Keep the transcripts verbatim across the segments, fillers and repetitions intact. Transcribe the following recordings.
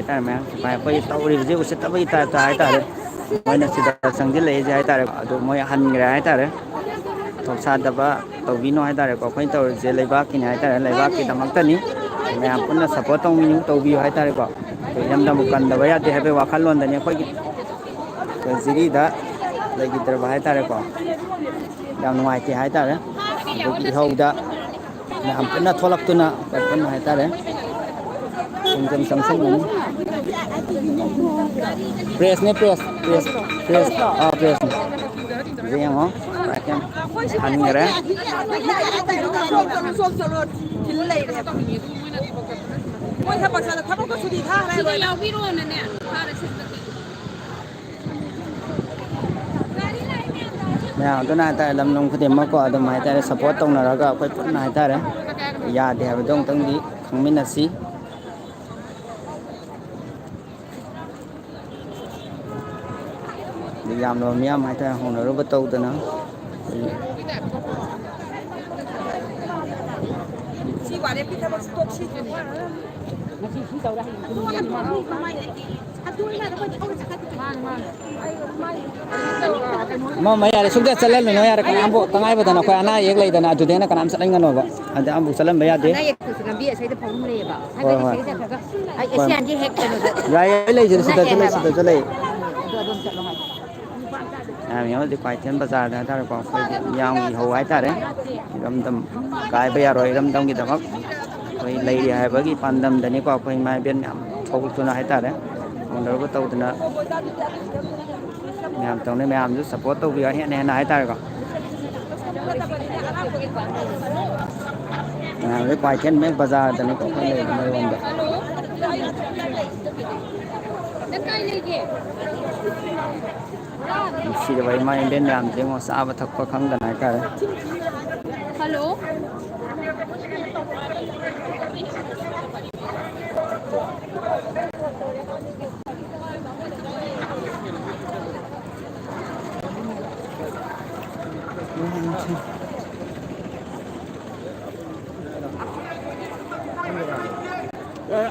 ꯍꯥꯏꯇꯥꯔꯦ ꯃꯌꯥꯝ꯫ ꯁꯤꯐꯥꯏ ꯑꯩꯈꯣꯏ ꯇꯧꯔꯤꯕꯁꯤ ꯎꯁꯤꯠꯇꯕꯒꯤ ꯇꯥꯏꯞꯇ ꯍꯥꯏꯇꯥꯔꯦ, ꯃꯣꯏꯅ ꯁꯤꯗ ꯆꯪꯁꯤꯜꯂꯛꯏꯁꯦ ꯍꯥꯏꯇꯥꯔꯦꯀꯣ꯫ ꯑꯗꯨ ꯃꯣꯏ ꯍꯟꯈ꯭ꯔꯦ ꯍꯥꯏꯇꯥꯔꯦ꯫ ꯊꯧꯁꯥꯗꯕ ꯇꯧꯕꯤꯅꯨ ꯍꯥꯏꯇꯥꯔꯦꯀꯣ꯫ ꯑꯩꯈꯣꯏꯅ ꯇꯧꯔꯤꯁꯦ ꯂꯩꯕꯥꯛꯀꯤꯅꯤ ꯍꯥꯏꯇꯥꯔꯦ, ꯂꯩꯕꯥꯛꯀꯤꯗꯃꯛꯇꯅꯤ꯫ ꯃꯌꯥꯝ ꯄꯨꯟꯅ ꯁꯞꯄꯣꯔꯠ ꯇꯧꯕꯤꯌꯨ, ꯇꯧꯕꯤꯌꯨ ꯍꯥꯏꯇꯥꯔꯦꯀꯣ꯫ ꯑꯩꯈꯣꯏ ꯏꯔꯝꯗꯝ ꯀꯟꯗꯕ ꯌꯥꯗꯦ ꯍꯥꯏꯕꯒꯤ ꯋꯥꯈꯜꯂꯣꯟꯗꯅꯤ ꯑꯩꯈꯣꯏꯒꯤ꯫ ꯑꯩꯈꯣꯏ ꯖꯤꯔꯤꯗ ꯂꯩꯈꯤꯗ꯭ꯔꯕ ꯍꯥꯏꯇꯥꯔꯦꯀꯣ꯫ ꯌꯥꯝ ꯅꯨꯡꯉꯥꯏꯇꯦ ꯍꯥꯏꯇꯥꯔꯦ꯫ ꯑꯗꯨꯒꯤ ꯏꯍꯧꯗ ꯃꯌꯥꯝ ꯄꯨꯟꯅ ꯊꯣꯛꯂꯛꯇꯨꯅ ꯑꯩꯈꯣꯏ ꯄꯨꯟꯅ ꯍꯥꯏꯇꯥꯔꯦ ꯈꯣꯡꯖꯪ ꯆꯪꯁꯤꯟꯒꯅꯤ꯫ ꯄ꯭ꯔꯦꯁꯅꯦ, ꯄ꯭ꯔꯦꯁ, ꯄ꯭ꯔꯦꯁ, ꯄ꯭ꯔꯦꯁ꯫ ꯑꯥ, ꯄ꯭ꯔꯦꯁꯅꯦ꯫ ꯁꯤꯗ ꯌꯦꯡꯉꯣ, ꯀ꯭ꯔꯥꯏꯛ ꯌꯥꯝ ꯍꯟꯈ꯭ꯔꯦ꯫ ꯃꯣꯏ ꯊꯕꯛ ꯆꯠꯂ-, ꯊꯕꯛꯇꯣ ꯁꯨꯇꯤ ꯊꯥꯈ꯭ꯔꯦ ꯂꯣꯏꯅ꯫ ꯃꯌꯥꯝ ꯑꯗꯨꯅ ꯍꯥꯏꯇꯥꯔꯦ, ꯂꯝ ꯂꯝ ꯈꯨꯗꯤꯡꯃꯛꯀꯣ ꯑꯗꯨꯝ ꯍꯥꯏꯇꯥꯔꯦ, ꯁꯞꯄꯣꯔꯠ ꯇꯧꯅꯔꯒ ꯑꯩꯈꯣꯏ ꯄꯨꯟꯅ ꯍꯥꯏꯇꯥꯔꯦ, ꯌꯥꯗꯦ ꯍꯥꯏꯕꯗꯣ ꯑꯃꯨꯛꯇꯪꯗꯤ ꯈꯪꯃꯤꯟꯅꯁꯤ꯫ ꯑꯗꯩ ꯌꯥꯝꯂꯕ ꯃꯤꯌꯥꯝ ꯍꯥꯏꯇꯥꯔꯦ, ꯍꯧꯅꯔꯨꯕ ꯇꯧꯗꯅ ꯑꯩꯈꯣꯏꯒꯤ ꯁꯤ ꯋꯥꯔꯦꯞꯀꯤ ꯊꯕꯛꯁꯤ ꯇꯣꯛꯁꯤ꯫ ꯃꯃ, ꯌꯥꯔꯦ, ꯁꯨꯡꯆꯠ ꯆꯠꯍꯜꯂꯨꯅꯨ, ꯌꯥꯔꯦ꯫ ꯀꯅꯥꯝꯕꯨ, ꯇꯉꯥꯏ ꯐꯗꯅ ꯑꯩꯈꯣꯏ ꯑꯅꯥ ꯑꯌꯦꯛ ꯂꯩꯗꯅ ꯑꯗꯨꯗꯩꯅ ꯀꯅꯥꯝ ꯆꯠꯍꯟꯒꯅꯣꯕ꯫ ꯑꯗ ꯑꯃꯕꯨꯛ ꯆꯠꯍꯟꯕ ꯌꯥꯗꯦ꯫ ꯑꯅꯥ ꯑꯌꯦꯛꯇꯨꯁꯨ ꯂꯝꯕꯤ ꯑꯁꯤꯗ ꯐꯥꯎꯔꯝꯕꯅꯦꯕ꯫ ꯍꯣꯏ, ꯍꯥꯏꯕꯗꯤ ꯍꯣꯏ꯫ ꯁꯤꯗꯩꯗ ꯈꯔ ꯈꯔ, ꯑꯩ ꯍꯣꯏ꯫ ꯑꯦꯁꯤꯌꯥꯟꯒꯤ ꯍꯦꯛ ꯀꯩꯅꯣꯗ ꯌꯥꯏ, ꯌꯥꯏ, ꯂꯩꯁꯤꯗ, ꯁꯤꯗꯁꯨ ꯅꯛꯑꯦ ꯂꯩ, ꯍꯥꯏꯕ꯫ ꯁꯤꯗꯁꯨ ꯂꯩ꯫ ꯑꯗꯨ ꯑꯗꯨꯝ ꯆꯠꯂꯣ ꯍꯥꯏ꯫ ꯃꯌꯥꯝ ꯌꯦꯡꯉꯣ, ꯍꯧꯖꯤꯛ ꯀ꯭ꯋꯥꯏꯊꯦꯜ ꯕꯖꯥꯔꯗ ꯍꯥꯏꯇꯥꯔꯦꯀꯣ, ꯑꯩꯈꯣꯏꯒꯤ ꯃꯤꯌꯥꯝꯒꯤ ꯏꯍꯧ ꯍꯥꯏꯇꯥꯔꯦ꯫ ꯏꯔꯝꯗꯝ ꯀꯥꯏꯕ ꯌꯥꯔꯣꯏ, ꯏꯔꯝꯗꯝꯒꯤꯗꯃꯛ ꯑꯩꯈꯣꯏ ꯂꯩꯔꯤ ꯍꯥꯏꯕꯒꯤ ꯄꯥꯟꯗꯝꯗꯅꯤꯀꯣ꯫ ꯑꯩꯈꯣꯏ ꯏꯃꯥ ꯏꯕꯦꯟ ꯃꯌꯥꯝ ꯊꯣꯛꯂꯛꯇꯨꯅ ꯍꯥꯏꯇꯥꯔꯦ, ꯍꯧꯅꯔꯒ ꯇꯧꯗꯅ ꯃꯌꯥꯝ ꯇꯧꯅꯩ, ꯃꯌꯥꯝꯁꯨ ꯁꯞꯄꯣꯔꯠ ꯇꯧꯕꯤꯌꯨ, ꯍꯦꯟꯅ ꯍꯦꯟꯅ ꯍꯥꯏꯇꯥꯔꯦꯀꯣ꯫ ꯃꯌꯥꯝꯁꯦ ꯀ꯭ꯋꯥꯏꯊꯦꯜ ꯃꯦꯛ ꯕꯖꯥꯔꯗꯅꯤꯀꯣ ꯑꯩꯈꯣꯏ ꯂꯩꯔꯤꯕ ꯃꯌꯣꯟꯗ꯫ ꯅꯨꯡꯁꯤꯔꯕ ꯏꯃꯥ ꯏꯕꯦꯟ ꯃꯌꯥꯝꯁꯦ ꯌꯦꯡꯉꯣ, ꯆꯥꯕ ꯊꯛꯄ ꯈꯪꯗꯅ ꯍꯥꯏꯇꯥꯔꯦ꯫ ꯍꯜꯂꯣ꯫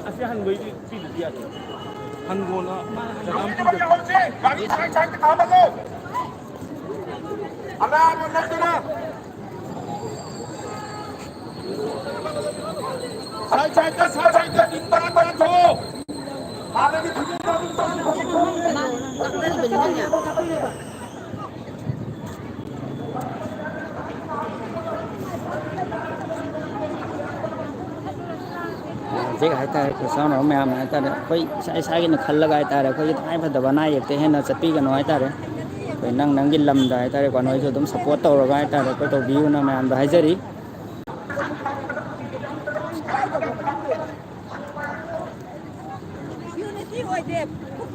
ꯑꯁꯤ ꯍꯟꯕꯩꯗꯤ ꯍꯪꯒꯣꯜꯅ ꯖꯒꯥ ꯑꯃ ꯄꯤꯕ꯫ ꯒꯥꯔꯤ ꯁꯥꯏꯠ ꯁꯥꯏꯠꯇ ꯈꯥꯝꯃꯒꯦ꯫ ꯑꯅꯥꯕ ꯅꯠꯇꯅ꯫ ꯁꯥꯏꯠ ꯁꯥꯏꯠꯇ, ꯁꯥꯏꯠ ꯁꯥꯏꯠꯇ ꯃꯤꯅꯤꯠ ꯇꯔꯥ ꯇꯔꯥ ꯊꯣꯛꯑꯣ꯫ ꯍꯥꯟꯅꯒꯤ ꯐꯤꯕꯝꯗ ꯑꯗꯨꯝ ꯇꯧꯁꯤ꯫ ꯍꯧꯖꯤꯛ ꯍꯥꯏꯇꯥꯔꯦ, ꯑꯩꯈꯣꯏ ꯆꯥꯎꯅꯕ ꯃꯌꯥꯝꯅ ꯍꯥꯏꯇꯥꯔꯦ, ꯑꯩꯈꯣꯏ ꯏꯁꯥ ꯏꯁꯥꯒꯤꯅ ꯈꯜꯂꯒ ꯍꯥꯏꯇꯥꯔꯦ, ꯑꯩꯈꯣꯏꯒꯤ ꯇꯉꯥꯏ ꯐꯗꯕ ꯑꯅꯥ ꯑꯌꯦꯛꯇ ꯍꯦꯟꯅ ꯆꯠꯄꯤꯒꯅꯨ ꯍꯥꯏꯇꯥꯔꯦ꯫ ꯑꯩꯈꯣꯏ ꯅꯪ ꯅꯪꯒꯤ ꯂꯝꯗ ꯍꯥꯏꯇꯥꯔꯦꯀꯣ, ꯅꯣꯏꯁꯨ ꯑꯗꯨꯝ ꯁꯞꯄꯣꯔꯠ ꯇꯧꯔꯒ ꯍꯥꯏꯇꯥꯔꯦ, ꯑꯩꯈꯣꯏ ꯇꯧꯕꯤꯌꯨꯅ ꯃꯌꯥꯝꯗ ꯍꯥꯏꯖꯔꯤ꯫ ꯌꯨꯅꯤꯇꯤ ꯑꯣꯏꯗꯦ꯫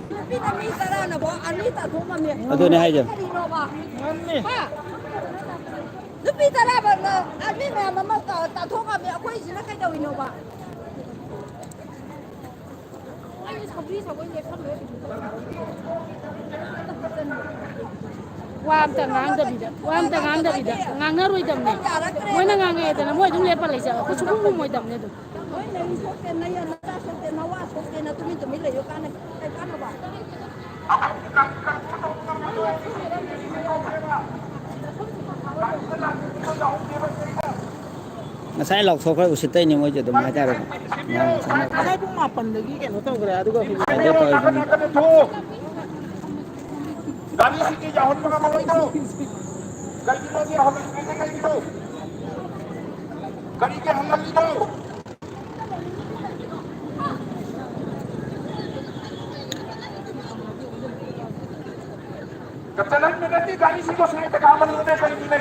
ꯅꯨꯄꯤꯅ ꯃꯤ ꯇꯔꯥꯅꯕꯣ ꯑꯅꯤ ꯇꯥꯊꯣꯛ ꯉꯝꯃꯦ꯫ ꯑꯗꯨꯅꯦ ꯍꯥꯏꯁꯦ꯫ ꯀꯔꯤꯅꯣꯕ? ꯍꯥ? ꯅꯨꯄꯤ ꯇꯔꯥ ꯕꯛꯅ ꯑꯥꯔꯃꯤ ꯃꯌꯥꯝ ꯑꯃ ꯇꯥ-, ꯇꯥꯊꯣꯛ ꯉꯝꯃꯦ꯫ ꯑꯩꯈꯣꯏꯁꯤꯅ ꯀꯩꯗꯧꯔꯤꯅꯣꯕ? ꯑꯩ ꯁꯧꯒ꯭ꯔꯤ ꯁꯧꯒ꯭ꯔꯤ ꯂꯦꯞꯐꯝ ꯂꯣꯏ ꯋꯥ ꯑꯝꯇ ꯉꯥꯡꯗꯕꯤꯗ, ꯋꯥ ꯑꯝꯇ ꯉꯥꯡꯗꯕꯤꯗ, ꯉꯥꯡꯅꯔꯣꯏꯗꯕꯅꯦ꯫ ꯃꯣꯏꯅ ꯉꯥꯡꯉꯛꯑꯦꯗꯅ ꯃꯣꯏ ꯑꯗꯨꯝ ꯂꯦꯞꯄ ꯂꯩꯖꯕ, ꯑꯩꯈꯣꯏ ꯁꯨꯡꯈꯨꯝ ꯈꯨꯝꯃꯣꯏꯗꯕꯅꯦ ꯑꯗꯨꯝ꯫ ꯅꯣꯏ ꯅꯌꯨꯝ ꯁꯣꯛꯇꯦ, ꯅꯌꯥ ꯅꯆꯥ ꯁꯣꯛꯇꯦ, ꯅꯋꯥ ꯁꯣꯛꯇꯦꯅ ꯇꯨꯃꯤꯟ ꯇꯨꯃꯤꯟ ꯂꯩꯌꯨ ꯀꯥꯟꯅ ꯀꯩ ꯀꯥꯟꯅꯕ? ꯉꯁꯥꯏ ꯂꯥꯎꯊꯣꯛꯈ꯭ꯔꯦ, ꯎꯁꯤꯠꯇꯩꯅꯦ ꯃꯣꯏꯁꯦ ꯑꯗꯨꯝ ꯍꯥꯏꯇꯥꯔꯦꯀꯣ꯫ ꯉꯁꯥꯏ ꯄꯨꯡ ꯃꯥꯄꯟꯗꯒꯤ ꯀꯩꯅꯣ ꯇꯧꯈ꯭ꯔꯦ, ꯑꯗꯨꯒ ꯍꯧꯖꯤꯛ ꯀꯩꯅꯣ ꯇꯧꯔꯤꯕꯅꯤ꯫ ꯒꯥꯔꯤꯁꯤꯡꯁꯦ ꯌꯥꯎꯍꯟꯕ ꯉꯝꯃꯔꯣꯏꯗ꯭ꯔꯣ? ꯀꯩꯒꯤꯅꯣꯗꯤ ꯍꯧꯖꯤꯛ ꯀꯩꯒꯤꯅꯣ? ꯀꯔꯤꯒꯤ ꯍꯜꯍꯜꯂꯤꯅꯣ? ꯆꯠꯍꯟꯕ ꯅꯠꯇꯦ, ꯒꯥꯔꯤꯁꯤꯡꯗꯣ ꯁꯥꯏꯠꯇ ꯈꯥꯝꯍꯜꯂꯣꯅꯦ, ꯀꯔꯤꯅꯣꯅꯦ?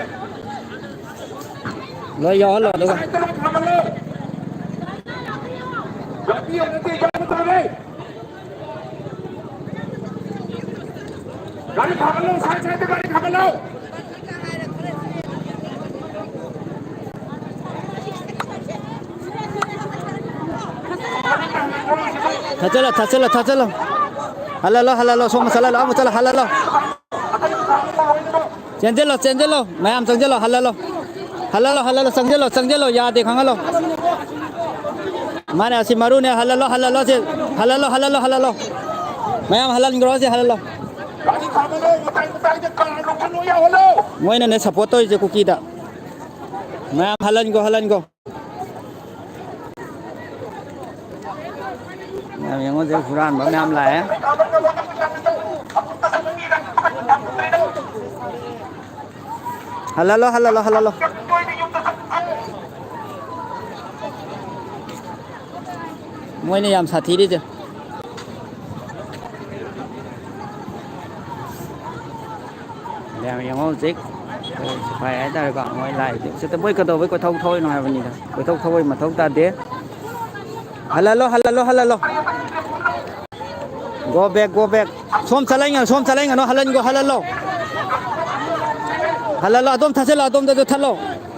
ꯂꯣꯏ ꯌꯥꯎꯍꯜꯂꯣ, ꯑꯗꯨꯒ꯫ ꯁꯥꯏꯠꯇ ꯂꯣꯏ ꯈꯥꯝꯍꯜꯂꯣ꯫ ꯂꯝꯕꯤ ꯑꯃꯗꯤ ꯌꯥꯎꯕ ꯇꯥꯔꯦ꯫ ꯒꯥꯔꯤ ꯈꯥꯝꯍꯜꯂꯣ, ꯁꯥꯏꯠ ꯁꯥꯏꯠꯇ ꯒꯥꯔꯤ ꯈꯥꯝꯍꯜꯂꯣ꯫ ꯊꯥꯆꯜꯂꯣ, ꯊꯥꯆꯜꯂꯣ, ꯊꯥꯆꯜꯂꯣ꯫ ꯍꯜꯍꯜꯂꯣ, ꯍꯜꯍꯜꯂꯣ, ꯁꯣꯝꯗ ꯆꯠꯍꯜꯂꯣ, ꯑꯃꯨꯛ ꯆꯠꯂꯣ, ꯍꯜꯍꯜꯂꯣ꯫ ꯆꯦꯟꯁꯤꯜꯂꯣ, ꯆꯦꯟꯁꯤꯜꯂꯣ, ꯃꯌꯥꯝ ꯆꯪꯁꯤꯜꯂꯣ, ꯍꯜꯍꯜꯂꯣ꯫ ꯍꯜꯍꯜꯂꯣ, ꯍꯜꯍꯜꯂꯣ, ꯆꯪꯁꯤꯜꯂꯣ, ꯆꯪꯁꯤꯜꯂꯣ, ꯌꯥꯗꯦ, ꯈꯪꯍꯜꯂꯣ꯫ ꯃꯥꯅꯦ, ꯑꯁꯤ ꯃꯔꯨꯅꯦ, ꯍꯜꯍꯜꯂꯣ, ꯍꯜꯍꯜꯂꯣ, ꯁꯤ꯫ ꯍꯜꯍꯜꯂꯣ, ꯍꯜꯍꯜꯂꯣ, ꯍꯜꯍꯜꯂꯣ꯫ ꯃꯌꯥꯝ ꯍꯜꯍꯟꯈ꯭ꯔꯣ, ꯁꯤ ꯍꯜꯍꯜꯂꯣ꯫ ꯒꯥꯔꯤ ꯈꯥꯝꯃꯅꯨ, ꯃꯇꯥꯏ ꯃꯇꯥꯏꯗ ꯀꯥꯔ ꯂꯧꯈꯠꯂꯨ ꯌꯥꯍꯜꯂꯣ꯫ ꯃꯣꯏꯅꯅꯦ ꯁꯞꯄꯣꯔꯠ ꯇꯧꯔꯤꯁꯦ ꯀꯨꯀꯤꯗ꯫ ꯃꯌꯥꯝ ꯍꯜꯍꯟꯈꯣ, ꯍꯜꯍꯟꯈꯣ꯫ ꯃꯌꯥꯝ ꯌꯦꯡꯉꯣ, ꯍꯧꯖꯤꯛ ꯍꯨꯔꯥꯟꯕ ꯃꯌꯥꯝ ꯂꯥꯛꯑꯦ꯫ ꯍꯜꯍꯜꯂꯣ, ꯍꯜꯍꯜꯂꯣ, ꯍꯜꯍꯜꯂꯣ꯫ ꯃꯣꯏꯅ ꯌꯥꯝ ꯁꯥꯊꯤꯔꯤꯁꯦ꯫ ꯃꯌꯥꯝ ꯌꯦꯡꯉꯣ ꯍꯧꯖꯤꯛ꯫ ꯑꯩꯈꯣꯏ ꯁꯤꯐꯥꯏ ꯍꯥꯏꯇꯥꯔꯦꯀꯣ, ꯃꯣꯏ ꯂꯥꯛꯏꯁꯦ꯫ ꯎꯁꯤꯠꯇ ꯃꯣꯏ ꯀꯩꯗꯧꯕꯩ ꯀꯣꯏꯊꯧ ꯊꯧꯔꯤꯅꯣ ꯍꯥꯏꯕꯅꯤꯗ꯫ ꯀꯣꯏꯊꯧ ꯊꯧꯕꯩ ꯃꯊꯧ ꯇꯥꯗꯦ꯫ ꯍꯜꯍꯜꯂꯣ, ꯍꯜꯍꯜꯂꯣ, ꯍꯜꯍꯜꯂꯣ꯫ Go back, go back꯫ ꯁꯣꯝ ꯆꯠꯍꯟꯒꯅꯨ, ꯁꯣꯝ ꯆꯠꯍꯟꯒꯅꯨ, ꯍꯜꯍꯟꯒꯣ, ꯍꯜꯍꯜꯂꯣ꯫ ꯍꯜꯍꯜꯂꯣ, ꯑꯗꯣꯝ ꯊꯠꯆꯜꯂꯣ, ꯑꯗꯣꯝꯗꯁꯨ ꯊꯠꯂꯣ꯫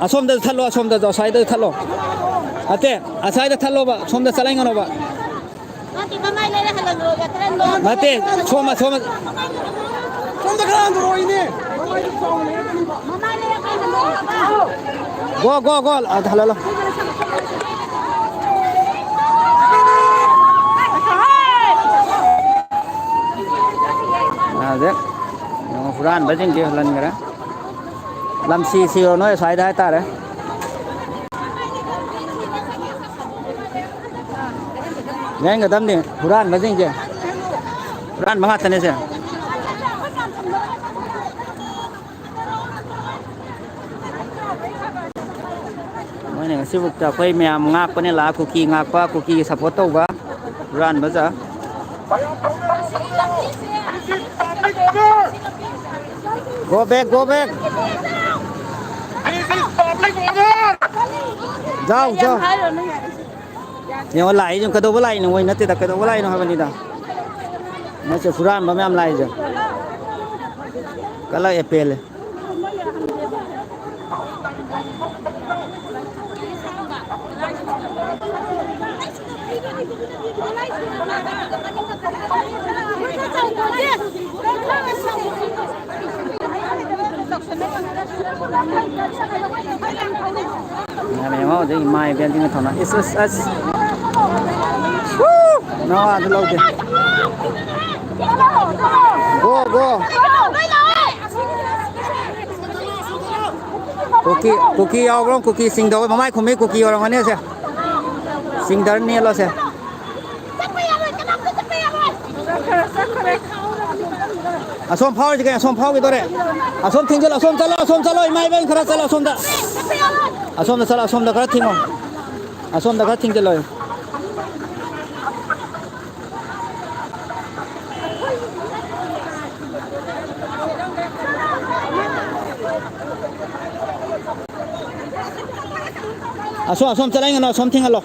ꯑꯁꯣꯝꯗꯁꯨ ꯊꯠꯂꯣ, ꯑꯁꯣꯝꯗꯁꯨ, ꯑꯁ꯭ꯋꯥꯏꯗꯁꯨ ꯊꯠꯂꯣ꯫ ꯅꯠꯇꯦ, ꯑꯁ꯭ꯋꯥꯏꯗ ꯊꯠꯂꯣꯕ, ꯁꯣꯝꯗ ꯆꯠꯍꯟꯒꯅꯣꯕ꯫ ꯅꯠꯇꯦ, ꯃꯃꯥꯏ ꯂꯩꯔ ꯍꯜꯍꯜꯂꯣꯕ, ꯇꯔꯟꯗꯣ꯫ ꯅꯠꯇꯦ, ꯁꯣꯝ, ꯁꯣꯝ꯫ ꯁꯣꯝꯗ ꯈꯔ ꯍꯟꯗꯣꯔꯛꯑꯣ, ꯏꯅꯦ꯫ ꯃꯃꯥꯏ ꯂꯩꯔ ꯀꯩꯅꯣ? Go, go, go꯫ ꯑꯗ ꯍꯜꯍꯜꯂꯣ꯫ ꯑꯗ ꯍꯨꯔꯥꯟꯕꯁꯤꯡꯁꯤ ꯍꯜꯍꯟꯈ꯭ꯔꯦ꯫ ꯂꯝꯁꯤ ꯁꯤꯔꯣ ꯅꯣꯏ ꯑꯁ꯭ꯋꯥꯏꯗ ꯍꯥꯏꯇꯥꯔꯦ꯫ ꯌꯥꯡꯒꯗꯕꯅꯤ ꯍꯨꯔꯥꯟꯕꯁꯤꯡꯁꯦ꯫ ꯍꯨꯔꯥꯟꯕ ꯉꯥꯛꯇꯅꯦꯁꯦ꯫ ꯃꯣꯏꯅ ꯉꯁꯤꯕꯨꯛꯇ ꯑꯩꯈꯣꯏ ꯃꯌꯥꯝ ꯉꯥꯛꯄꯅꯦ, ꯂꯥꯛꯑ ꯀꯨꯀꯤ ꯉꯥꯛꯄ, ꯀꯨꯀꯤꯒꯤ ꯁꯞꯄꯣꯔꯠ ꯇꯧꯕ ꯍꯨꯔꯥꯟꯕ ꯖꯥꯠ꯫ Go back, go back꯫ This is public order. ꯖꯥꯎ, ꯖꯥꯎ꯫ ꯌꯦꯡꯉꯣ, ꯂꯥꯛꯏꯁꯤꯡ ꯀꯩꯗꯧꯕ ꯂꯥꯛꯏꯅꯣ? ꯃꯣꯏ ꯅꯠꯇꯦꯗ, ꯀꯩꯗꯧꯕ ꯂꯥꯛꯏꯅꯣ ꯍꯥꯏꯕꯅꯤꯗ꯫ ꯃꯁꯤ ꯍꯨꯔꯥꯟꯕ ꯃꯌꯥꯝ ꯂꯥꯛꯏꯁꯦ꯫ ꯀꯂꯛ ꯑꯦꯄꯦꯜꯂꯦ꯫ ꯌꯥꯔꯦ, ꯌꯦꯡꯉꯣ, ꯍꯧꯖꯤꯛ ꯏꯃꯥ ꯏꯕꯦꯟꯁꯤꯡꯅ ꯊꯧꯅ꯫ ꯏꯁ, ꯏꯁ, ꯑꯁ꯫ ꯍꯨ! ꯅꯋꯥꯗꯨ ꯂꯧꯗꯦ꯫ GO, GO. ꯀꯨꯀꯤ, ꯀꯨꯀꯤ ꯌꯥꯎꯕ꯭ꯔꯣ? ꯀꯨꯀꯤ ꯆꯤꯡꯗꯧꯕ, ꯃꯃꯥꯏ ꯈꯨꯝꯃꯤ ꯀꯨꯀꯤ ꯑꯣꯏꯔꯝꯒꯅꯤ ꯑꯁꯦ꯫ ꯆꯤꯡꯗꯔ ꯅꯦꯜꯂꯣꯁꯦ꯫ ꯑꯁꯣꯝ ꯐꯥꯎꯔꯤꯁꯤ ꯀꯩꯅꯣ? ꯑꯁꯣꯝ ꯐꯥꯎꯈꯤꯗꯣꯔꯦ꯫ ꯑꯁꯣꯝ ꯊꯤꯡꯖꯤꯜꯂꯣ, ꯑꯁꯣꯝ ꯆꯠꯂꯣ, ꯑꯁꯣꯝ ꯆꯠꯂꯣ, ꯏꯃꯥ ꯏꯕꯦꯟ ꯈꯔ ꯆꯠꯂꯣ, ꯑꯁꯣꯝꯗ꯫ ꯑꯁꯣꯝꯗ ꯆꯠꯂꯣ, ꯑꯁꯣꯝꯗ ꯈꯔ ꯊꯤꯡꯉꯣ꯫ ꯑꯁꯣꯝꯗ ꯈꯔ ꯊꯤꯡꯖꯤꯜꯂꯣ꯫ ꯑꯁꯣꯝ, ꯑꯁꯣꯝ ꯆꯠꯍꯟꯒꯅꯨ, ꯑꯁꯣꯝ ꯊꯤꯡꯍꯜꯂꯣ꯫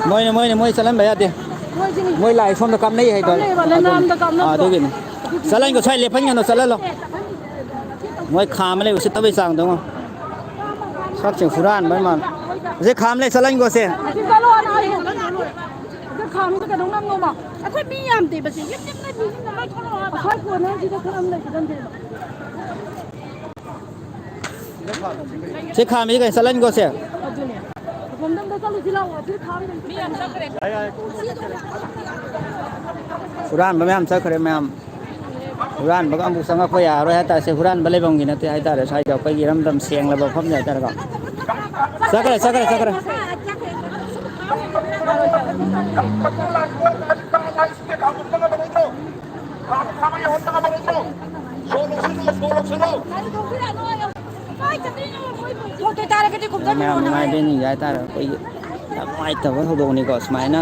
ꯃꯣꯏꯅꯦ, ꯃꯣꯏꯅꯦ, ꯃꯣꯏ ꯆꯠꯍꯟꯕ ꯌꯥꯗꯦ꯫ ꯃꯣꯏꯁꯤꯅꯤ꯫ ꯃꯣꯏ ꯂꯥꯛꯑꯦ, ꯁꯣꯝꯗ ꯀꯥꯞꯅꯩ ꯍꯥꯏꯗꯣ꯫ ꯀꯥꯞꯅꯩꯕ, ꯑꯗꯨꯅꯤ꯫ ꯂꯩꯃꯔꯥꯝꯗ ꯀꯥꯞꯅꯕꯗꯣ꯫ ꯑꯥ, ꯑꯗꯨꯒꯤꯅꯤ꯫ ꯑꯗꯨꯒꯤ ꯆꯠꯍꯟꯒꯣ, ꯁ꯭ꯋꯥꯏ ꯂꯦꯞꯍꯟꯒꯅꯨ, ꯆꯠꯍꯜꯂꯣ꯫ ꯃꯣꯏ ꯈꯥꯝꯃ ꯂꯩ, ꯎꯁꯤꯠꯇꯕꯩ ꯆꯥꯡꯗꯣ ꯌꯦꯡꯉꯣ꯫ ꯁꯛꯁꯦ ꯍꯨꯔꯥꯟꯕꯩ ꯃꯥꯟ-, ꯑꯁꯤ ꯈꯥꯝ ꯂꯩ, ꯆꯠꯍꯟꯒꯣꯁꯦ꯫ ꯑꯁꯤ ꯆꯠꯂꯣ, ꯑꯅꯥ ꯑꯌꯦꯛ꯫ ꯑꯗꯨ ꯈꯥꯝꯃꯤꯗꯣ ꯀꯩꯗꯧ ꯉꯝꯅꯣꯕ? ꯑꯩꯈꯣꯏ ꯃꯤ ꯌꯥꯝꯗꯦꯕ ꯁꯤ꯫ ꯌꯨꯝ ꯌꯨꯝꯗ ꯃꯤ ꯌꯨꯝꯗ ꯂꯣꯏ ꯊꯣꯛꯂꯛꯑꯣ ꯍꯥꯏꯕ꯫ ꯑꯁ꯭ꯋꯥꯏ ꯀꯣꯟꯅꯔꯁꯤꯗ ꯈꯔ ꯑꯃ ꯂꯩꯒꯗꯝꯅꯦꯕ꯫ ꯁꯤ ꯈꯥꯝꯃꯤꯁꯤ ꯀꯩꯅꯣ? ꯆꯠꯍꯟꯒꯣꯁꯦ꯫ ꯑꯗꯨꯅꯦ꯫ ꯑꯁꯣꯝꯗ ꯑꯝꯇ ꯆꯠꯂꯨꯁꯤ ꯂꯥꯛꯑꯣ꯫ ꯑꯁꯤ ꯈꯥꯝꯃꯤꯁꯤ꯫ ꯍꯨꯔꯥꯟꯕ ꯃꯌꯥꯝ ꯆꯠꯈ꯭ꯔꯦ ꯃꯌꯥꯝ꯫ ꯍꯨꯔꯥꯟꯕꯒ ꯑꯃꯨꯛ ꯆꯪꯉꯛꯄ ꯌꯥꯔꯔꯣꯏ ꯍꯥꯏꯇꯥꯔꯦ꯫ ꯁꯤ ꯍꯨꯔꯥꯟꯕ ꯂꯩꯐꯝꯒꯤ ꯅꯠꯇꯦ ꯍꯥꯏꯇꯥꯔꯦ꯫ ꯁ꯭ꯋꯥꯏꯗ ꯑꯩꯈꯣꯏꯒꯤ ꯏꯔꯝꯗꯝ ꯁꯦꯡꯂꯕ ꯃꯐꯝꯅꯤ ꯍꯥꯏꯇꯥꯔꯦꯀꯣ꯫ ꯆꯠꯈ꯭ꯔꯦ, ꯆꯠꯈ꯭ꯔꯦ, ꯆꯠꯈ꯭ꯔꯦ꯫ ꯃꯌꯥꯝ ꯅꯨꯡꯉꯥꯏꯕ ꯌꯦꯡꯅꯤꯡꯕ ꯍꯥꯏꯇꯥꯔꯦ꯫ ꯑꯩꯈꯣꯏꯒꯤ ꯌꯥꯝ ꯅꯨꯡꯉꯥꯏꯇꯕ ꯊꯧꯗꯣꯛꯅꯤꯀꯣ꯫ ꯁꯨꯃꯥꯏꯅ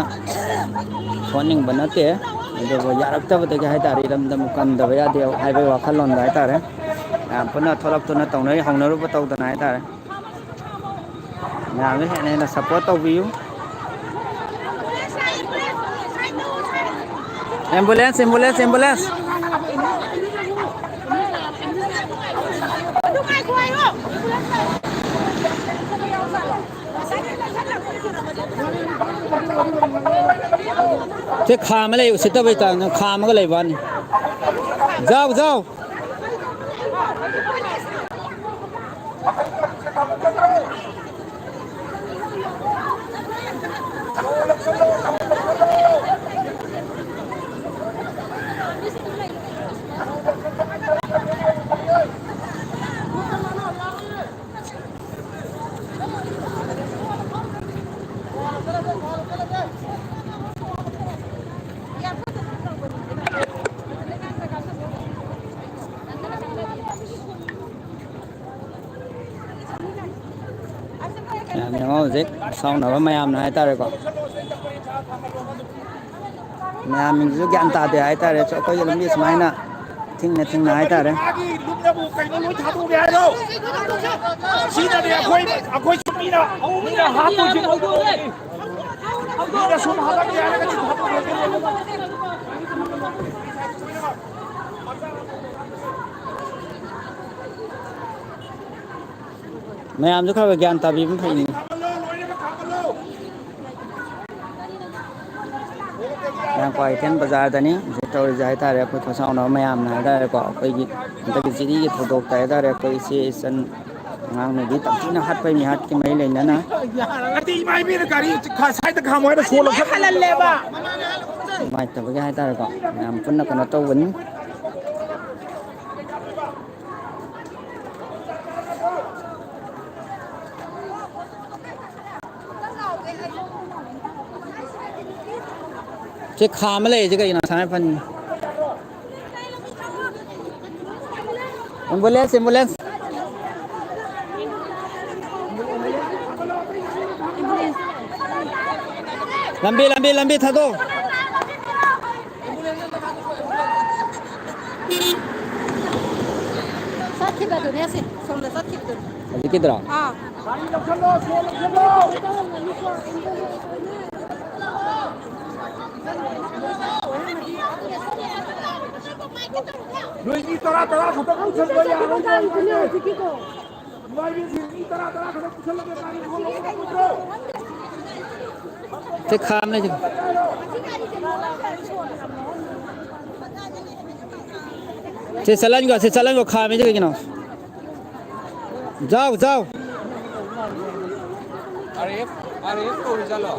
ꯁꯣꯟꯅꯤꯡꯕ ꯅꯠꯇꯦ, ꯑꯗꯨꯕꯨ ꯌꯥꯔꯛꯇꯕꯗꯒꯤ ꯍꯥꯏꯇꯥꯔꯦ, ꯏꯔꯝꯗꯝ ꯀꯟꯗꯕ ꯌꯥꯗꯦ ꯍꯥꯏꯕꯒꯤ ꯋꯥꯈꯜꯂꯣꯟꯗ ꯍꯥꯏꯇꯥꯔꯦ, ꯃꯌꯥꯝ ꯄꯨꯟꯅ ꯊꯣꯛꯂꯛꯇꯨꯅ ꯇꯧꯅꯔꯤ, ꯍꯧꯅꯔꯨꯕ ꯇꯧꯗꯅ ꯍꯥꯏꯇꯥꯔꯦ꯫ ꯃꯌꯥꯝꯅ ꯍꯦꯟꯅ ꯍꯦꯟꯅ support ꯇꯧꯕꯤꯌꯨ꯫ Ambulance, ambulance, ambulance. ꯁꯦ ꯈꯥꯝꯃ ꯂꯩ, ꯎꯁꯤꯠꯇꯕꯩ ꯆꯥꯡꯗ ꯈꯥꯝꯃꯒ ꯂꯩꯕ ꯋꯥꯅꯤ꯫ ꯖꯥꯎ, ꯖꯥꯎ꯫ ꯌꯥꯝ ꯌꯦꯡꯉꯣ ꯍꯧꯖꯤꯛ ꯁꯥꯎꯅꯕ ꯃꯌꯥꯝꯅ ꯍꯥꯏꯇꯥꯔꯦꯀꯣ꯫ ꯃꯌꯥꯝꯁꯤꯡꯁꯤꯁꯨ ꯒ꯭ꯌꯥꯟ ꯇꯥꯗꯦ ꯍꯥꯏꯇꯥꯔꯦ꯫ ꯑꯩꯈꯣꯏꯒꯤ ꯂꯝꯕꯤ ꯁꯨꯃꯥꯏꯅ ꯊꯤꯡꯅ ꯊꯤꯡꯅ ꯍꯥꯏꯇꯥꯔꯦ꯫ ꯃꯥꯒꯤ ꯂꯨꯞꯅꯕꯨ ꯀꯩꯅꯣ ꯂꯣꯏ ꯊꯥꯗꯣꯛꯑꯒꯦ ꯍꯥꯏꯔꯣ? ꯁꯤꯗꯗꯤ ꯑꯩꯈꯣꯏ, ꯑꯩꯈꯣꯏꯁꯨ ꯃꯤꯅ, ꯃꯤꯅ ꯍꯥꯠꯇꯣꯏꯁꯦ ꯃꯣꯏ꯫ ꯃꯤꯅ ꯁꯨꯝ ꯍꯥꯠꯂꯛꯀꯦ ꯍꯥꯏꯔꯒꯗꯤ ꯊꯥꯗꯣꯛꯈ꯭ꯔꯁꯦ꯫ ꯃꯌꯥꯝꯁꯨ ꯈꯔ ꯈꯔ ꯒ꯭ꯌꯥꯟ ꯇꯥꯕꯤꯕꯅ ꯐꯩꯅꯤ꯫ ꯃꯌꯥꯡ ꯀ꯭ꯋꯥꯀꯩꯊꯦꯜ ꯕꯖꯥꯔꯗꯅꯤ ꯍꯧꯖꯤꯛ ꯇꯧꯔꯤꯁꯦ ꯍꯥꯏꯇꯥꯔꯦ꯫ ꯑꯩꯈꯣꯏ ꯈꯣꯏꯁꯥꯎꯅꯕ ꯃꯌꯥꯝꯅ ꯍꯥꯏꯇꯥꯔꯦꯀꯣ, ꯑꯩꯈꯣꯏꯒꯤ ꯍꯟꯗꯛꯀꯤ ꯖꯤꯔꯤꯒꯤ ꯊꯧꯗꯣꯛꯇ ꯍꯥꯏꯇꯥꯔꯦ, ꯑꯩꯈꯣꯏ ꯏꯆꯦ ꯏꯆꯟ ꯑꯉꯥꯡ ꯅꯨꯕꯤ ꯇꯝꯊꯤꯅ ꯍꯥꯠꯄꯩ ꯃꯤꯍꯥꯠꯀꯤ ꯃꯔꯤ ꯂꯩꯅꯅ꯫ ꯅꯠꯇꯦ, ꯏꯃꯥ ꯏꯕꯦꯟꯅ ꯒꯥꯔꯤ ꯈ-, ꯁꯥꯏꯗ ꯈꯥꯝꯃꯣ ꯍꯥꯏꯅ ꯁꯣ ꯂꯣꯏ ꯂꯧꯁꯜꯂꯦ꯫ ꯍꯜꯍꯜꯂꯦꯕ꯫ ꯅꯨꯡꯉꯥꯏꯇꯕꯒꯤ ꯍꯥꯏꯇꯥꯔꯦꯀꯣ, ꯃꯌꯥꯝ ꯄꯨꯟꯅ ꯀꯩꯅꯣ ꯇꯧꯕꯅꯤ꯫ ꯁꯤ ꯈꯥ ꯑꯃ ꯂꯩꯔꯤꯁꯦ ꯀꯩꯒꯤꯅꯣ? ꯁꯉꯥꯏ ꯐꯟ꯫ Ambulance, ambulance. ꯂꯝꯕꯤ, ꯂꯝꯕꯤ, ꯂꯝꯕꯤ ꯊꯥꯗꯣꯛ꯫ ꯆꯠꯈꯤꯕꯗꯨꯅꯦ ꯑꯁꯤ, ꯁꯣꯝꯗ ꯆꯠꯈꯤꯕꯗꯨꯅꯦ꯫ ꯍꯧꯖꯤꯛꯀꯤꯗꯨꯔꯣ? ꯑꯥ꯫ ꯅꯣꯏ ꯃꯤ ꯇꯔꯥ, ꯇꯔꯥ ꯈꯛꯇ ꯄꯨꯁꯟꯕ ꯌꯥꯔꯣꯏꯗ꯭ꯔꯣ? ꯅꯨꯡꯉꯥꯏꯕꯤꯁꯤ ꯃꯤ ꯇꯔꯥ, ꯇꯔꯥ ꯈꯛꯇ ꯄꯨꯁꯜꯂꯒ ꯒꯥꯔꯤ ꯊꯧꯍꯜꯂꯛꯄ ꯉꯝꯒꯗ꯭ꯔꯣ? ꯁꯤ ꯈꯥꯝꯃꯦ ꯁꯤ꯫ ꯁꯤ ꯆꯠꯍꯟꯈꯣ, ꯁꯤ ꯆꯠꯍꯟꯈꯣ, ꯈꯥꯝꯃꯤꯁꯦ ꯀꯩꯒꯤꯅꯣ? ꯖꯥꯎ, ꯖꯥꯎ꯫ ꯑꯥꯔ ꯑꯦꯐ, ꯑꯥꯔ ꯑꯦꯐ ꯀꯧꯔꯤ ꯖꯥꯠꯂꯣ?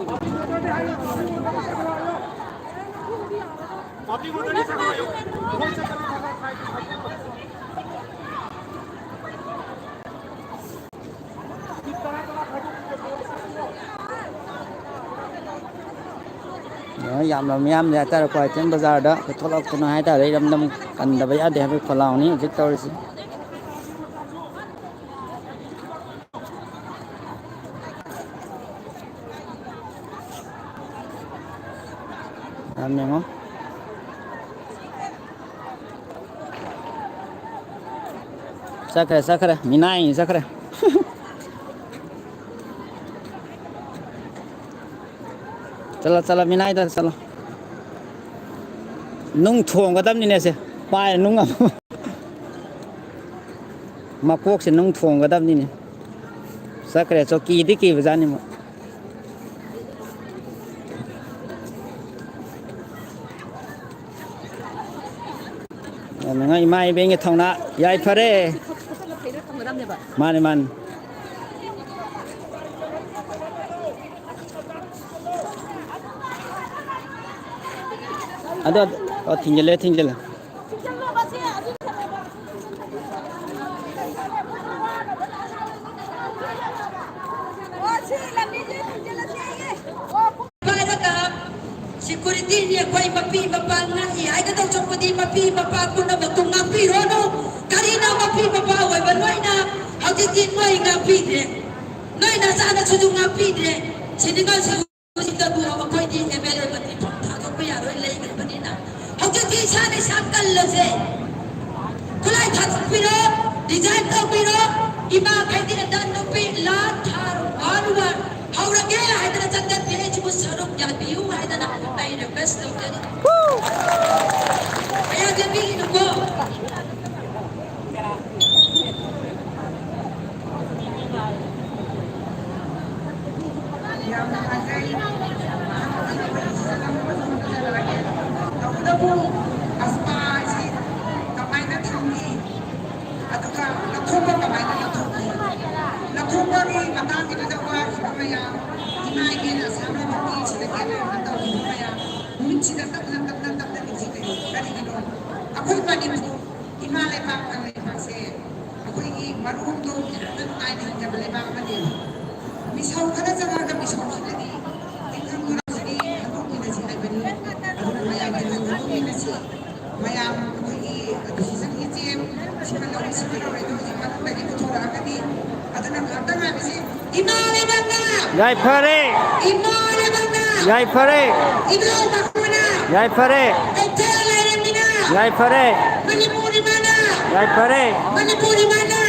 ꯌꯥꯝꯅ ꯃꯤꯌꯥꯝꯁꯦ ꯍꯥꯏꯇꯥꯔꯦꯀꯣ, ꯀ꯭ꯋꯥꯀꯩꯊꯦꯜ ꯕꯖꯥꯔꯗ ꯊꯣꯛꯂꯛꯇꯨꯅ ꯍꯥꯏꯇꯥꯔꯦ, ꯏꯔꯝꯗꯝ ꯀꯟꯗꯕ ꯌꯥꯗꯦ ꯍꯥꯏꯕꯒꯤ ꯈꯣꯜꯂꯥꯎꯅꯤ ꯍꯧꯖꯤꯛ ꯇꯧꯔꯤꯁꯤ꯫ ꯌꯥꯝ ꯌꯦꯡꯉꯣ꯫ ꯆꯠꯈ꯭ꯔꯦ, ꯆꯠꯈ꯭ꯔꯦ, ꯃꯤꯅꯥꯏꯅꯤ ꯆꯠꯈ꯭ꯔꯦ꯫ ꯆꯠꯂꯣ, ꯆꯠꯂꯣ, ꯃꯤꯅꯥꯏꯗ ꯆꯠꯂꯣ꯫ ꯅꯨꯡ ꯊꯣꯡꯒꯗꯕꯅꯤꯅꯦ ꯁꯦ꯫ ꯄꯥꯏ ꯅꯨꯡ ꯑꯃ꯫ ꯃꯀꯣꯛꯁꯦ ꯅꯨꯡ ꯊꯣꯡꯒꯗꯕꯅꯤꯅꯦ꯫ ꯆꯠꯈ꯭ꯔꯦ, ꯆꯧꯀꯤꯗꯤ ꯀꯤꯕꯖꯥꯠꯅꯤ ꯃꯣꯏ꯫ ꯌꯥꯝ ꯅꯨꯡꯉꯥꯏ, ꯏꯃꯥ ꯏꯕꯦꯟꯒꯤ ꯊꯧꯅꯥ ꯌꯥꯏꯐꯔꯦ꯫ ꯃꯥꯅꯦ, ꯃꯥꯅꯦ꯫ ꯑꯗꯣ, ꯑꯣ, ꯊꯤꯡꯖꯤꯜꯂꯦ, ꯊꯤꯡꯖꯤꯜꯂꯦ꯫ ꯄꯥꯏꯔꯒ ꯁꯦꯀ꯭ꯌꯨꯔꯤꯇꯤꯅꯤ ꯑꯩꯈꯣꯏ ꯃꯄꯤ ꯃꯄꯥ ꯉꯥꯛꯏ ꯍꯥꯏꯒꯗꯧ ꯁꯔꯨꯛꯄꯨꯗꯤ ꯃꯄꯤ ꯃꯄꯥ ꯄꯨꯝꯅꯃꯛꯇꯨ ꯉꯥꯛꯄꯤꯔꯣꯅꯨ꯫ ꯀꯔꯤꯅ ꯃꯄꯤ ꯃꯄꯥ ꯑꯣꯏꯕ ꯅꯣꯏꯅ ꯍꯧꯖꯤꯛꯇꯤ ꯅꯣꯏ ꯉꯥꯛꯄꯤꯗ꯭ꯔꯦ, ꯅꯣꯏ ꯅꯆꯥꯅꯁꯨ ꯉꯥꯛꯄꯤꯗ꯭ꯔꯦ꯫ ꯁꯤꯅꯤꯡꯉꯥꯏꯁꯨ ꯍꯧꯖꯤꯛꯇꯕꯨ ꯑꯩꯈꯣꯏꯗꯤ ꯑꯦꯝ ꯑꯦꯜ ꯑꯦ ꯃꯟꯇ꯭ꯔꯤ ꯐꯝ ꯊꯥꯗꯣꯛꯄ ꯌꯥꯔꯣꯏ ꯂꯩꯈ꯭ꯔꯕꯅꯤꯅ ꯍꯧꯖꯤꯛꯇꯤ ꯏꯁꯥꯅ ꯏꯁꯥ ꯀꯜꯂꯁꯦ꯫ ꯈꯨꯠꯂꯥꯏ ꯊꯥꯗꯣꯛꯄꯤꯔꯣ, ꯗꯤꯖꯥꯏꯟ ꯇꯧꯕꯤꯔꯣ, ꯏꯃꯥꯈꯩꯗꯤ ꯑꯦꯟꯗꯥꯟ ꯅꯨꯄꯤ ꯂꯥꯟ ꯊꯥꯔꯨ ꯋꯥꯔꯨ ꯋꯥꯔꯨ ꯍꯧꯔꯒꯦ ꯍꯥꯏꯗꯅ ꯆꯪꯖꯟꯕꯤꯔꯛꯏꯁꯤꯕꯨ ꯁꯔꯨꯛ ꯌꯥꯕꯤꯌꯨ ꯍꯥꯏꯗꯅ ꯑꯩ ꯔꯤꯀ꯭ꯋꯦꯁ ꯇꯧꯖꯔꯤ꯫ ꯃꯌꯥꯝ ꯌꯦꯡꯕꯤꯒꯤꯅꯨꯀꯣ꯫ ꯌꯥꯝꯅ ꯐꯖꯩ꯫ ꯑꯩꯈꯣꯏ ꯃꯅꯤꯄꯨꯔ ꯏꯃꯥ ꯂꯩꯕꯥꯛ ꯂꯩꯕꯥꯛꯁꯦ ꯑꯩꯈꯣꯏꯒꯤ ꯃꯔꯣꯟꯗꯣ ꯌꯥꯝꯅ ꯅꯨꯡꯉꯥꯏꯅ ꯍꯤꯡꯖꯕ ꯂꯩꯕꯥꯛ ꯑꯃꯅꯦꯕ꯫ ꯃꯤꯁꯧ ꯈꯔ ꯆꯪꯉꯒ ꯃꯤꯁꯧꯁꯤꯗꯗꯤ ꯏꯪꯈꯪ ꯈꯔꯁꯤꯗꯤ ꯈꯟꯗꯣꯛꯃꯤꯟꯅꯁꯤ ꯍꯥꯏꯕꯅꯤ꯫ ꯑꯗꯨꯅ ꯃꯌꯥꯝꯒꯤ ꯈꯟꯗꯣꯛꯃꯤꯟꯅꯁꯤ꯫ ꯃꯌꯥꯝ ꯑꯩꯈꯣꯏꯒꯤ decision ꯒꯤ ꯆꯦ ꯁꯤꯃ ꯂꯧꯔꯦ, ꯁꯤꯃ ꯂꯧꯔꯦ, ꯑꯗꯨ ꯍꯧꯖꯤꯛ ꯃꯅꯨꯡꯗꯒꯤ ꯄꯨꯊꯣꯔꯛꯑꯒꯗꯤ꯫ ꯑꯗꯨꯅ ꯉꯥꯛꯇ ꯉꯥꯏꯕꯁꯤ ꯏꯃꯥ ꯂꯩꯕꯥꯛꯅ! ꯌꯥꯏꯐꯔꯦ! ꯏꯃꯥ ꯂꯩꯕꯥꯛꯅ! ꯌꯥꯏꯐꯔꯦ! ꯏꯙꯧ ꯃꯈꯣꯏꯅ! ꯌꯥꯏꯐꯔꯦ! ꯀꯩꯊꯦꯜ ꯂꯩꯔꯦꯝꯕꯤꯅ! ꯌꯥꯏꯐꯔꯦ! ꯃꯅꯤꯄꯨꯔ ꯏꯃꯥꯅ! ꯌꯥꯏꯐꯔꯦ! ꯃꯅꯤꯄꯨꯔ ꯏꯃꯥꯅ!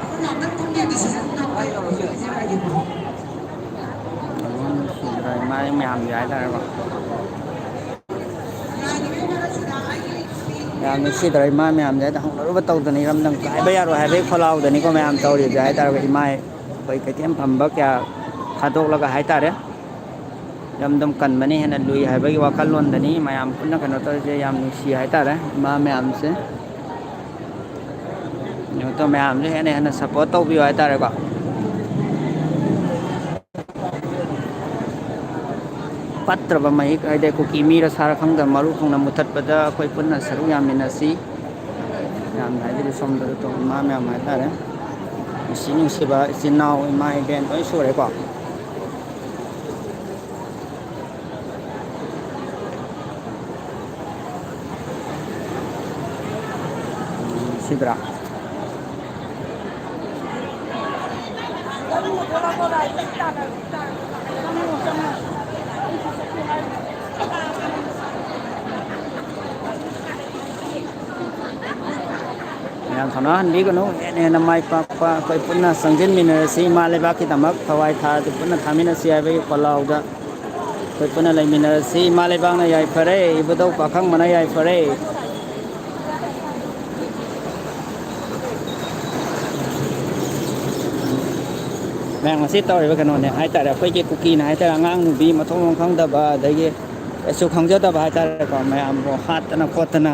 ꯑꯩꯈꯣꯏ ꯉꯥꯛꯇꯪ ꯄꯨꯟꯅ decision ꯂꯧꯕ ꯌꯥꯕ ꯍꯧꯖꯤꯛ ꯍꯧꯖꯤꯛ ꯍꯥꯏꯗꯤꯀꯣ꯫ ꯃꯥꯏ ꯃꯌꯥꯝꯁꯦ ꯍꯥꯏꯇꯥꯔꯦꯀꯣ꯫ ꯌꯥꯝ ꯅꯨꯡꯁꯤꯗ꯭ꯔꯣ ꯏꯃꯥ ꯃꯌꯥꯝꯁꯦ? ꯍꯥꯏꯗꯤ ꯍꯧꯅꯔꯨꯕ ꯇꯧꯗꯅ ꯏꯔꯝꯗꯝ ꯀꯥꯏꯕ ꯌꯥꯔꯣꯏ ꯍꯥꯏꯕꯒꯤ ꯈꯣꯜꯂꯥꯎꯗꯅꯤꯀꯣ ꯃꯌꯥꯝ ꯇꯧꯔꯤꯕꯁꯦ ꯍꯥꯏꯇꯥꯔꯦ꯫ ꯏꯃꯥ ꯑꯩꯈꯣꯏ ꯀꯩꯊꯦꯜ ꯐꯝꯕ ꯀꯌꯥ ꯊꯥꯗꯣꯛꯂꯒ ꯍꯥꯏꯇꯥꯔꯦ, ꯏꯔꯝꯗꯝ ꯀꯟꯕꯅ ꯍꯦꯟꯅ ꯂꯨꯏ ꯍꯥꯏꯕꯒꯤ ꯋꯥꯈꯜꯂꯣꯟꯗꯅꯤ ꯃꯌꯥꯝ ꯄꯨꯟꯅ ꯀꯩꯅꯣ ꯇꯧꯔꯤꯁꯦ꯫ ꯌꯥꯝ ꯅꯨꯡꯁꯤ ꯍꯥꯏꯇꯥꯔꯦ ꯏꯃꯥ ꯃꯌꯥꯝꯁꯦ꯫ ꯀꯩꯅꯣ ꯇꯧ ꯃꯌꯥꯝꯁꯦ ꯍꯦꯟꯅ ꯍꯦꯟꯅ support ꯇꯧꯕꯤꯌꯨ ꯍꯥꯏꯇꯥꯔꯦꯀꯣ꯫ ꯄꯠꯇ꯭ꯔꯕ ꯃꯍꯤꯛ ꯍꯥꯏꯗꯤ ꯀꯨꯀꯤ ꯃꯤꯔ ꯁꯥꯔ ꯈꯪꯗꯕ ꯃꯔꯨ ꯊꯨꯡꯅ ꯃꯨꯊꯠꯄꯗ ꯑꯩꯈꯣꯏ ꯄꯨꯟꯅ ꯁꯔꯨꯛ ꯌꯥꯃꯤꯟꯅꯁꯤ꯫ ꯌꯥꯝꯅ ꯍꯥꯏꯕꯗꯤ ꯁꯣꯝꯗꯁꯨ ꯇꯧ-, ꯏꯃꯥ ꯃꯌꯥꯝ ꯍꯥꯏꯇꯥꯔꯦ, ꯅꯨꯡꯁꯤ ꯅꯨꯡꯁꯤꯕ ꯏꯆꯤꯟ ꯏꯅꯥꯎ ꯏꯃꯥ ꯏꯕꯦꯟ ꯂꯣꯏ ꯁꯨꯔꯦꯀꯣ꯫ ꯁꯤꯗ꯭ꯔꯥ? ꯃꯌꯥꯝ ꯊꯧꯅꯥ ꯍꯟꯕꯤꯒꯅꯨ꯫ ꯍꯦꯟꯅ ꯍꯦꯟꯅ ꯃꯥꯏ ꯄꯥꯛꯄ ꯑꯩꯈꯣꯏ ꯄꯨꯟꯅ ꯆꯪꯁꯤꯟꯃꯤꯟꯅꯔꯁꯤ꯫ ꯏꯃꯥ ꯂꯩꯕꯥꯛꯀꯤꯗꯃꯛ ꯊꯋꯥꯏ ꯊꯥꯗꯨ ꯄꯨꯟꯅ ꯊꯥꯃꯤꯟꯅꯁꯤ ꯍꯥꯏꯕꯒꯤ ꯄꯜꯂꯥꯎꯗ ꯑꯩꯈꯣꯏ ꯄꯨꯟꯅ ꯂꯩꯃꯤꯟꯅꯔꯁꯤ꯫ ꯏꯃꯥ ꯂꯩꯕꯥꯛꯅ ꯌꯥꯏꯐꯔꯦ, ꯏꯕꯨꯙꯧ ꯄꯥꯈꯪꯕꯅ ꯌꯥꯏꯐꯔꯦ꯫ ꯃꯌꯥꯝ ꯉꯁꯤ ꯇꯧꯔꯤꯕ ꯀꯩꯅꯣꯅꯦ ꯍꯥꯏꯇꯥꯔꯦ, ꯑꯩꯈꯣꯏꯒꯤ ꯀꯨꯀꯤꯅ ꯍꯥꯏꯇꯥꯔꯦ, ꯑꯉꯥꯡ ꯅꯨꯕꯤ ꯃꯊꯣꯡ ꯃꯔꯝ ꯈꯪꯗꯕ, ꯑꯗꯒꯤ ꯀꯩꯁꯨ ꯈꯪꯖꯗꯕ ꯍꯥꯏꯇꯥꯔꯦꯀꯣ, ꯃꯌꯥꯝꯕꯨ ꯍꯥꯠꯇꯅ ꯈꯣꯠꯇꯅ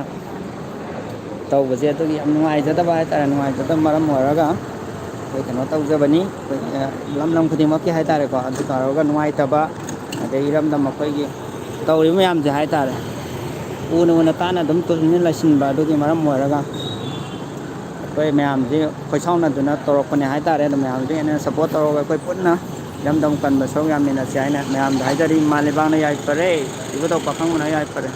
ꯇꯧꯕꯁꯦ ꯑꯗꯨꯒꯤ ꯌꯥꯝ ꯅꯨꯡꯉꯥꯏꯖꯗꯕ ꯍꯥꯏꯇꯥꯔꯦ꯫ ꯅꯨꯡꯉꯥꯏꯖꯗꯕ ꯃꯔꯝ ꯑꯣꯏꯔꯒ ꯑꯩꯈꯣꯏ ꯀꯩꯅꯣ ꯇꯧꯖꯕꯅꯤ꯫ ꯑꯩꯈꯣꯏ, ꯑ, ꯂꯝ ꯂꯝ ꯈꯨꯗꯤꯡꯃꯛꯀꯤ ꯍꯥꯏꯇꯥꯔꯦꯀꯣ, ꯑꯗꯨ ꯇꯧꯔꯒ ꯅꯨꯡꯉꯥꯏꯇꯕ, ꯑꯗꯩ ꯏꯔꯝꯗꯝ ꯑꯩꯈꯣꯏꯒꯤ ꯇꯧꯔꯤꯕ ꯃꯌꯥꯝꯁꯦ ꯍꯥꯏꯇꯥꯔꯦ꯫ ꯎꯅ ꯎꯅ ꯇꯥꯅ ꯑꯗꯨꯝ ꯇꯨꯃꯤꯟꯅ ꯂꯩꯁꯤꯟꯕ ꯑꯗꯨꯒꯤ ꯃꯔꯝ ꯑꯣꯏꯔꯒ ꯑꯩꯈꯣꯏ ꯃꯌꯥꯝꯁꯤ ꯈꯣꯏꯁꯥꯎꯅꯗꯨꯅ ꯇꯧꯔꯛꯄꯅꯦ ꯍꯥꯏꯇꯥꯔꯦ꯫ ꯑꯗꯣ ꯃꯌꯥꯝꯁꯤ ꯍꯦꯟꯅ ꯁꯞꯄꯣꯔꯠ ꯇꯧꯔꯒ ꯑꯩꯈꯣꯏ ꯄꯨꯟꯅ ꯏꯔꯝꯗꯝ ꯀꯟꯕ ꯁꯔꯨꯛ ꯌꯥꯃꯤꯟꯅꯁꯤ ꯍꯥꯏꯅ ꯃꯌꯥꯝꯗ ꯍꯥꯏꯖꯔꯤ꯫ ꯏꯃꯥ ꯂꯩꯕꯥꯛꯅ ꯌꯥꯏꯐꯔꯦ, ꯏꯕꯨꯙꯧ ꯄꯥꯈꯪꯕꯅ ꯌꯥꯏꯐꯔꯦ꯫